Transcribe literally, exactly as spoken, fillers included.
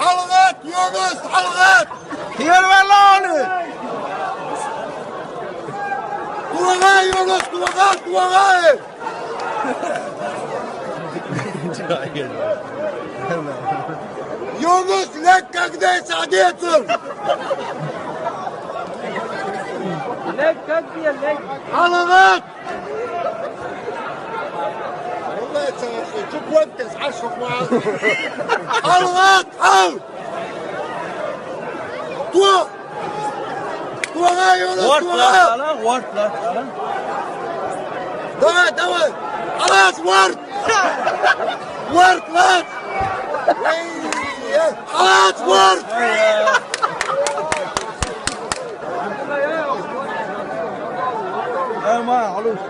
Halgat, Yunus, halgat! Ýer berle ony! Duaga, Yunus, duaga, duaga! Yunus, lek, когда садится! Lek, как тебе, lek? Halgat! Wallahi, çagaşy, şu podcast aşyk wagt. Al, wagt, al! Dur! Dur, ay, ola, Wart, dur, wart, al! Alan, wart, wart, alan. Давай, давай! Alas, wart! Wart, wart! Ey, ya, alas, wart! Ama, alus.